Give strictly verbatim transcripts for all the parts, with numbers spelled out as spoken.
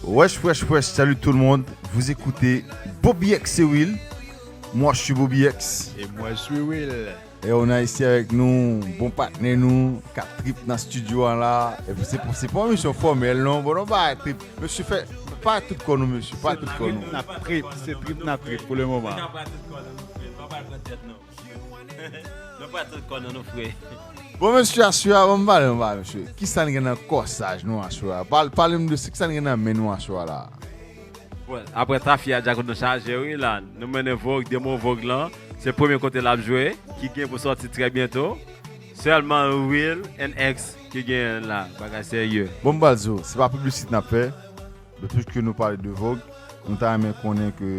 Wesh, wesh, wesh, salut tout le monde. Vous écoutez Bobby X et Will. Moi, je suis Bobby X. Et moi, je suis Will. Et on a ici avec nous, bon patnè nou, k ap trip nan studio an la. E se, se pa yon misyon fòmèl non, bon, nou pa trip. Mesye fè, pa tout kò nou, mesye, pa tout kò nou. N ap trip, se trip n ap trip pou le moman. Nou pa tout kò nan nou frè. Bon, mesye, aswè a, bon, m pale, m pale, mesye. Kisa n gen nan kòsaj nou aswè a? Pale, pale m de sa, kisa n gen nan men nou aswè a la? Bon, apre tafya djakout nou chaje wi la. Nou mennen Vogue, demo Vogue lan. Se premye kote l ap jwe, ki gen pou sòti trè byento. Sèlman Will and X ki gen la. Bagay serye. Bon, m pral di w, se pa piblisite n ap fè, men piske nou pale de Vogue, nou ta renmen konnen ke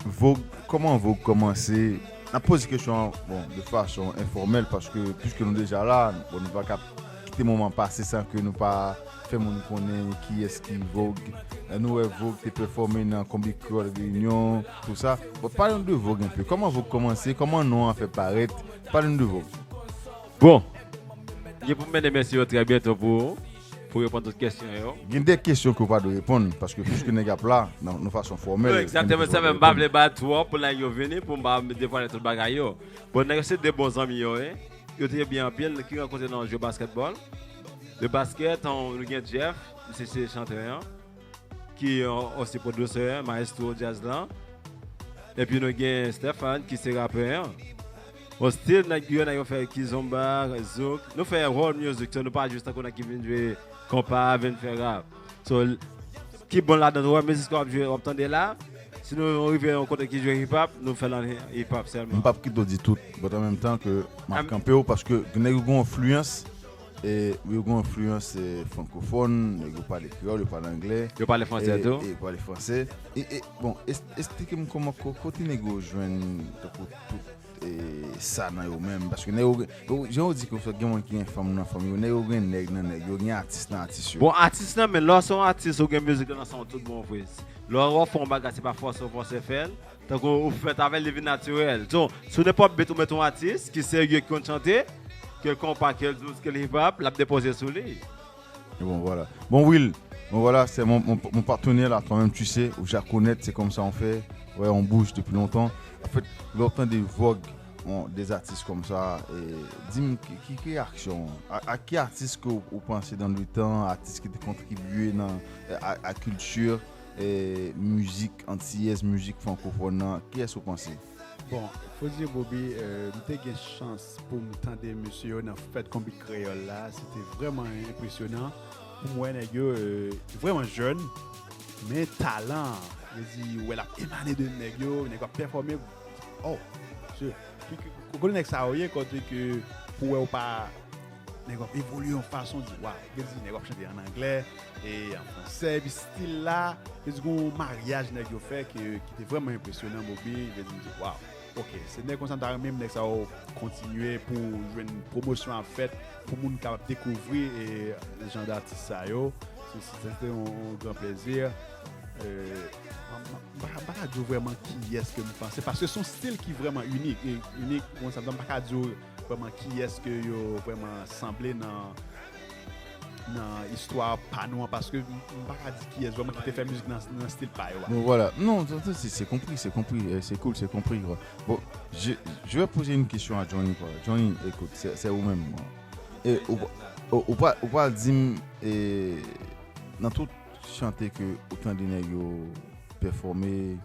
Vogue, kòman Vogue kòmanse? N ap poze kesyon an, bon, de fason enfòmèl, paske piske nou deja la, bon, nou pa ka kite moman pase san ke nou pa fè moun konnen kiyès ki Vogue. Lè nou wè Vogue te pèfòme nan Konbit Kreyòl Reyinyon, tou sa. Bon, pale nou de Vogue enpe. Kòman Vogue kòmanse? Kòman non an fè parèt? Pale nou de Vogue. Bon, gen pou m mennen mesye yo trè byento pou, pou reponn tout kesyon yo. Gen de kesyon ke w pa dwe reponn, paske piske nèg ap la, nan yon fason fòmèl. Egzakteman, sa fè m pa vle bay twòp pou nèg yo vini, pou m pa devwale tout bagay yo. Bon, nèg yo se de bon zanmi yo ye. Yo te byen anpil, ki rankontre nan yon jwe baskètbòl. De baskèt, nou gen Jeff, misye se chantè an, ki osi pwodisè, maestro djaz lan. Epi nou gen Stefan, ki se rapè an. Bon, stil nèg yo, nèg yo fè kizomba, zouk. Nou fè world music, so nou pa jis tankou nèg ki vin jwe konpa, vin fè rap. So, ki bon ladan tou, mizik w ap jwe, w ap tande la. Si nou rive yon kote ki jwe hip hop, nou fè l an hip hop sèlman. M p ap kite w di tout, but an menm tan ke m ap kanpe w, paske nèg yo gen yon enfliyans, e yo gen yon enfliyans, e, frankofòn, nèg yo pale kreyòl, yo pale anglè. Yo pale fransè tou. E yo pale fransè. E, e, bon, es- esplike m kòman, ko- kote nèg yo jwenn tankou tout e, sa nan yo menm. Paske nèg yo, yo, jan yo di konsa, gen moun ki gen fanm nan fanm yo, nèg yo gen nèg nan nèg yo, gen atis nan atis yo. Bon, atis nan, men lè w se yon atis, ou gen mizik nan san w tout bon vre. Lè w fè yon bagay, se pa fòse w fòse fè l. Tankou ou fèt avè l, li vin natirèl. So, sou nenpòt beat ou met yon atis ki serye, ki konn chante, ke l konpa, ke l dous, ke l hip hop, l ap depoze sou li. Et bon, voilà. Bon, Will, bon, voilà, c'est mon, mon, mon partenaire là, toi-même, tu sais, ou ja konèt, c'est comme ça on fait. Ouais, on bouge depuis longtemps. En fait, lè w tande Vogue, on, des artistes comme ça, e, di m ki, ki, ki reyaksyon w? A, a ki atis ke w, ou panse dans le temps, atis ki te kontribye nan, a, a kilti, e, mizik antiyèz, mizik frankofòn nan, kiyès ou panse? Bon, fò di Bobby, euh, m te gen chans pou m tande mesye yo nan fèt konbit kreyòl la. Se te vrèman enpresyonan pou m wè nèg yo, euh, vrèman jèn, men talan, yo di, wè l ap emane de nèg yo, nèg yo ap pèfòme. Oh, mesye, ki, ki, ki, kote nèg sa yo ye, kote ke pou wè ou pa nèg yo ap evolye yon fason, di, waw, yo di, nèg yo ap chante an anglè, e an fransè, epi stil la, yo di, gon maryaj nèg yo fè ki, ki te vrèman enpresyonan, Bobby, yo di, m di, waw, ok, se nèg konsa m ta renmen nèg sa yo kontinye pou jwenn pwomosyon ap fèt, pou moun kapab dekouvri, e, jan datis sa yo, se, se, se te yon, yon gran plezi. Euh, m, m, m pa, m pa ka di w vrèman kiyès ke m panse, paske se yon stil ki vrèman inik, e inik, konsa, m pa ka di w vrèman kiyès ke yo vrèman sanble nan, nan istwa pa nou an, paske m, m pa ka di kiyès vrèman ki te fè mizik nan, nan stil pa yo a. Bon, voilà. Non, c'est, c'est, c'est compris, c'est compris, euh, c'est cool, c'est compris, quoi. Bon, je, je vais poser une question à Johnny, quoi. Johnny, écoute, c'est, c'est ou menm, quoi. E ou, ou, ou pa, ou pa di m, e, nan tout chante ke ou tande nèg yo pèfòme,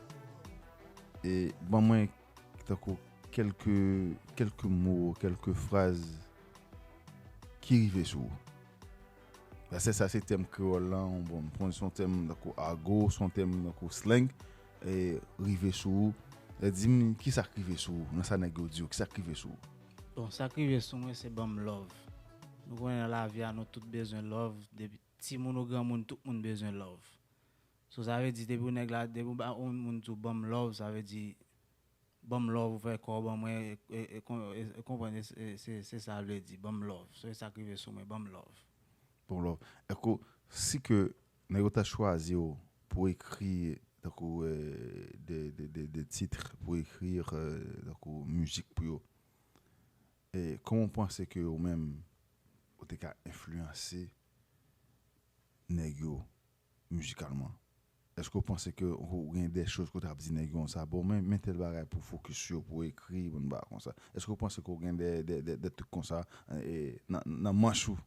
e ban mwen tankou kèlke, kèlke mo, kèlke fraz ki rive sou ou. Paske sa se tèm kreyòl lan, bon, m konn se yon tèm tankou ago, se yon tèm tankou slang, e rive sou ou. E di m, kisa k rive sou ou nan sa nèg yo di yo, kisa k rive sou ou? Bon, sa k rive sou mwen, se ban m love. Nou konnen nan lavi a, nou tout bezwen love. Depi timoun ou granmoun, tout moun bezwen love. So, sa vle di, depi yon nèg la, depi yon moun di w ban m love, sa vle di, ban m love, ou fè kò w ban mwen, e, e, e, e, e konprann, e, e, se, se sa l vle di, ban m love. So, e sa k rive sou mwen, ban m love. Bon, love. Èske si ke nèg yo ta chwazi w pou ekri, tankou, euh, de, de, de, de titres, pou ekri, euh, tankou mizik pou yo, e kòman w panse ke ou menm, ou te ka enfliyanse nèg yo? Mizikalman. Èske w panse ke ou gen de choz ke w t ap di nèg yo konsa, bon, men, men tèl bagay pou fokis yo, pou ekri, pou n ba konsa? Èske w panse ke w gen de, de, de, de trik konsa, e, nan, nan manch ou?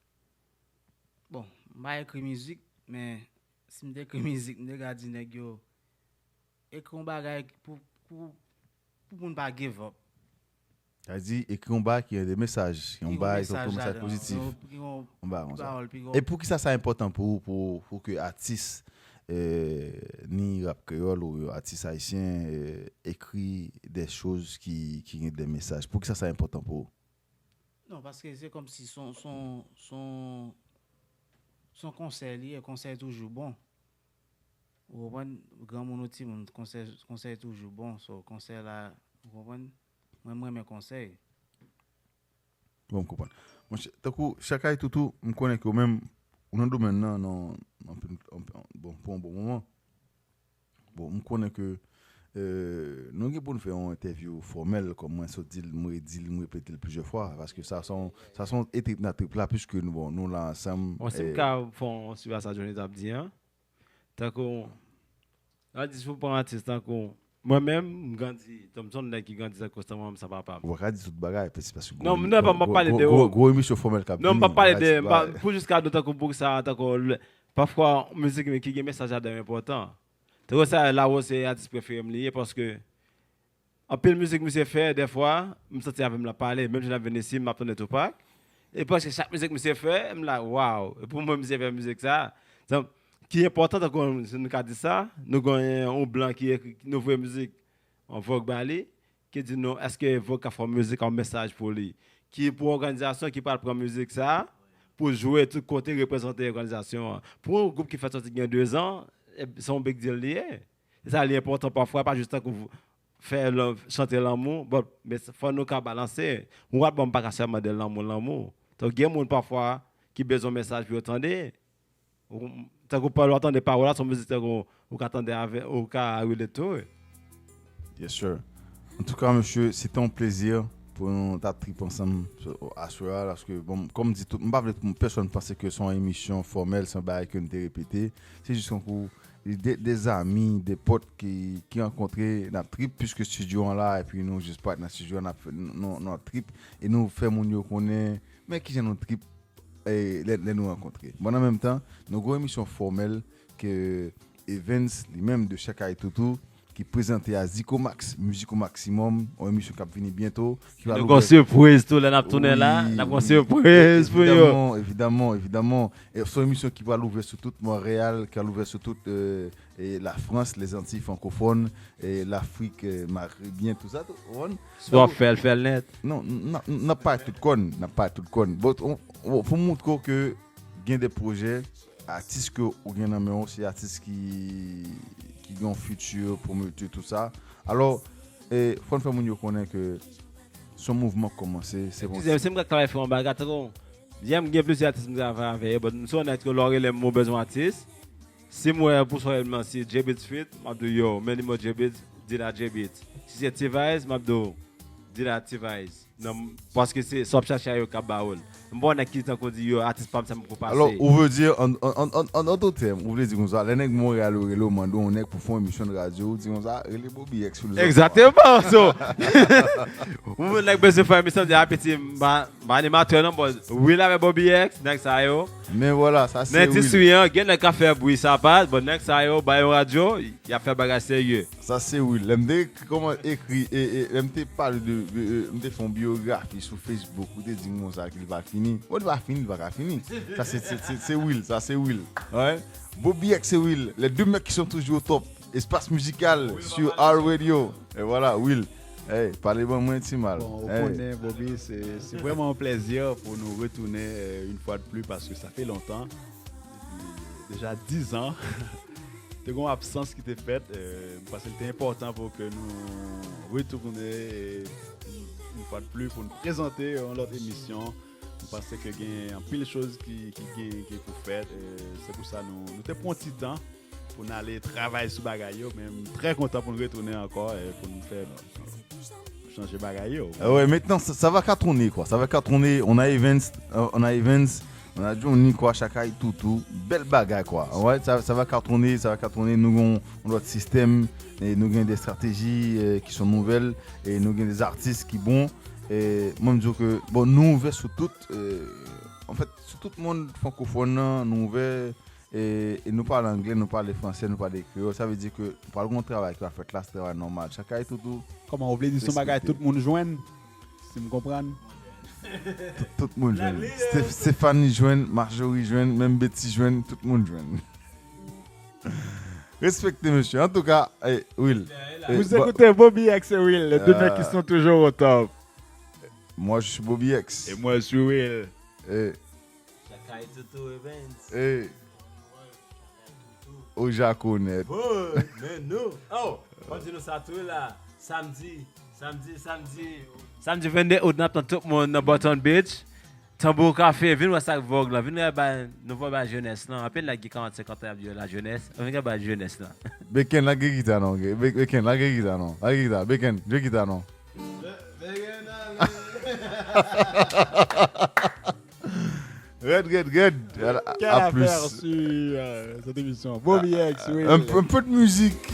Bon, m pa ekri mizik, men si m te ekri mizik, m te ka di nèg yo, ekri yon bagay pou, pou, pou moun pa give up. Sa di, ekri yon bagay ki gen de mesaj, yon bagay ki gen mesaj pozitif. Yon bagay konsa. E poukisa sa enpòtan pou ou, pou, pou ke atis, eh, ni rap kreyòl ou atis ayisyen, eh, ekri de choz ki, ki gen de mesaj? Poukisa sa enpòtan pou ou? Non, paske se kòmsi son, son, son, son konsèy li ye, konsèy toujou bon. Ou konprann? Granmoun ou timoun, konsèy, konsèy toujou bon. So, konsèy la, ou konprann? Mwen, m renmen konsèy. Bon, m konprann. Monchè, tankou Chakay Toutou, m konnen ke ou menm, ou nan domèn nan, nan, anpil, anpil, bon, pou yon bon moman. Bon, m konnen ke, eh, nou gen pou n fè yon entèvyou fòmèl, kòm mwen sot di l, m redi l, m repete l plizyè fwa, paske sa se yon, sa se yon etap nan trip la, piske nou, bon, nou la ansanm. Bon, si m ka fè yon swiv a sa Johnny t ap di an, tankou, atis, pou pran atis, tankou, mwen menm, m grandi, tankou m se yon nèg ki grandi tankou san manman m, san papa m. Ou pa ka di tout bagay, paske, paske gwo, non, non, m pa pale de gwo, gwo emisyon fòmèl k ap vini, m pa ka di tout bagay. Pou jis ka di tankou pou sa, tankou, pafwa, mizik ki gen mesaj ladan yo enpòtan. Tankou sa, Lawo se atis prefere m li ye, paske anpil mizik misye fè, dèfwa, m santi avè m l ap pale. Menm jan l ap vin isi, m ap tande Tupac. E prèske chak mizik misye fè, m la, waw. E pou mwen, misye fè mizik sa. Donk, ki enpòtan, tankou si nou ka di sa, nou gen yon blan ki ekri, nou voye mizik, yon vòg ba li, ki di nou, èske vòg ka fè yon mizik, yon mesaj pou li? Ki pou yon òganizasyon ki pral pran mizik sa, pou jwe tout kote, reprezante òganizasyon an. Pou yon gwoup ki fèk sòti gen de zan, e, se yon big deal li ye. E sa li enpòtan pafwa, pa jis tankou fè lan- chante lanmou, bon, men fò nou ka balanse. Yon albòm pa ka sèlman de lanmou, lanmou. Donk, gen moun pafwa ki bezwen mesaj pou yo tande. Ou- Tankou pawòl, w ap tande pawòl la, se yon mizik tankou ou ka tande avè, ou ka relate tou. Yes, sir. Antouka, mesye, se te yon plezi pou nou ta trip ansanm aswè a, paske, bon, kòm m di tout, m pa vle pou pèsonn panse ke se yon emisyon fòmèl, se yon bagay ke n te repete. Se jis tankou de, de zami, de pòt ki, ki rankontre, n ap trip, piske studio an la, epi nou jis parèt nan studio an, n ap fè, nou, nou ap trip, e nou fè moun yo konnen, men kijan nou trip, e, lè, lè nou rankontre. Bon, an menm tan, nou gen yon emisyon fòmèl ke Evens, li menm de Chakay Toutou, ki prezante a Zikomax, Musico Maximum, yon emisyon k ap vini byento. Ki va louvè. Nou gen yon sipriz tou, lè n ap tounen la, n ap gen yon sipriz pou yo. Evidaman, evidaman, evidaman. E se yon emisyon ki pral ouvè sou tout Monreyal, ki pral ouvè sou tout, e, e, Lafrans, Lezantiy frankofòn, e, Lafrik, e, Karibyen, tou sa, tou, ou konprann? Si w ap fè l, fè l nèt. Non, n ap, n ap pale tout kòn, n ap pale tout kòn. Bon, on, on, pou montre w ke gen de pwojè, atis ke ou gen nan men w, se atis ki, ki gen yon fiti pwometè, tou sa. Alò, e, fò n fè moun yo konnen ke se yon mouvman k kòmanse, se yon... Eskize m, si m ka travay fè yon bagay, tankou, yè m gen plizyè atis m travay avè yo, but m se yon nèg ke lè w rele m, ou bezwen atis. Si m wè pou swa m si J-Beatz feat, m ap di w, yo, men nimewo J-Beatz, di l a J-Beatz. Si se T-Vice, m ap di w, di l a T-Vice. Non, paske se sa w ap chache a yo k ap ba ou l. M pa wè nèg ki tankou di, yo, atis pa m sa m pou pase. Alò, ou vle di, an, an, an, an, an dòt tèm, ou vle di konsa, lè nèg Monreyal yo rele w, mande w yon nèg pou fè yon emisyon de radyo, ou di konsa, rele Bobby X filozof. Egzakteman, so. Ou nèg bezwen fè emisyon, di, a, piti, m pa, m pa animatè non, but Will avè Bobby X, nèg sa yo. Men vwala, sa se Will. Men ti swi an, gen nèg k ap fè bri sa pa, but nèg sa yo, ba yo radyo, y ap fè bagay serye. Sa se Will. Lè m te kòman ekri, e, e, lè m te pale de, de, e, m te fè yon biyografi sou Facebook, ou te di m konsa ke li pa fini. Bon, li pa fini, li pa ka fini. Sa se, se, se, se Will, sa se Will. Alright? Bobby X se Will. Les deux mecs qui sont toujours au top. Espace musical sur R Radio. E vwala, Will. Hey, pale ban mwen ti mal. Bon, ou konnen, Bobby, se, se vrèman yon plèzi pou nou retounen, euh, une fois de plus, paske sa fè lontan. Depi deja diz an. Te gen yon absans ki te fèt. Euh, m panse li te enpòtan pou ke nou retounen, euh, une fois de plus, pou nou prezante yon lòt emisyon. M panse ke gen anpil choz ki, ki gen, ki pou fèt. Euh, se pou sa nou, nou te pran ti tan pou n ale travay sou bagay yo, men m trè kontan pou n retounen ankò, e pou n fè, chanje bagay yo. Ah ouais, maintenant, ça, ça va cartonner, quoi. Ça va cartonner. On a Evens, euh, on a Evens, On a Johnny, quoi, Chakay, Toutou. Bèl bagay, quoi. Ouais, ça, ça va cartonner, ça va cartonner. Nou gen yon lòt sistèm, e nou gen de strateji e ki son nouvèl, e nou gen de artis ki bon. E mwen, m di ke, bon, nou ouvè sou tout, e, an fèt, sou tout mond frankofòn nan, nou ouvè, e, e nou pale anglè, nou pale fransè, nou pale kreyòl. Sa vle di ke nou pral gen yon travay ki va fèt la, se travay nòmal. Chakay, Toutou. Kòman, ou vle di se yon bagay tout moun jwenn? Si m konprann. Tout, tout moun jwenn. Steph- Stephanie jwenn, Marjorie jwenn, menm Betty jwenn, tout moun jwenn. Respekte, mesye. Antouka, e, Will. E, Vous écoutez Bobby X et Will, les deux mecs qui sont toujours au top. Moi, je suis Bobby X. Et moi, je suis Will. E, Chakay Toutou Evans. E, Oja Konet. Boy, men nou. Oh, fò m di nou sa tou la. Samdi, samdi, samdi. Samdi vennde out, n ap tann tout moun nan Button Beach. Tanbou Kafe, vin wè sa k vòg lan. Vin wè bay, nouvo bay jenès lan. Anpil nèg ki karant senkant an ap di yo lajenès. Vin wè bay jenès lan. Beken, lage gita non. Be- Beken, lage gita non. Lage gita. Beken, jwe gita non. Rèd, rèd, rèd. A, a plus. Quelle affaire sur euh, cette émission? Bobby X, oui. Un, un peu de musique.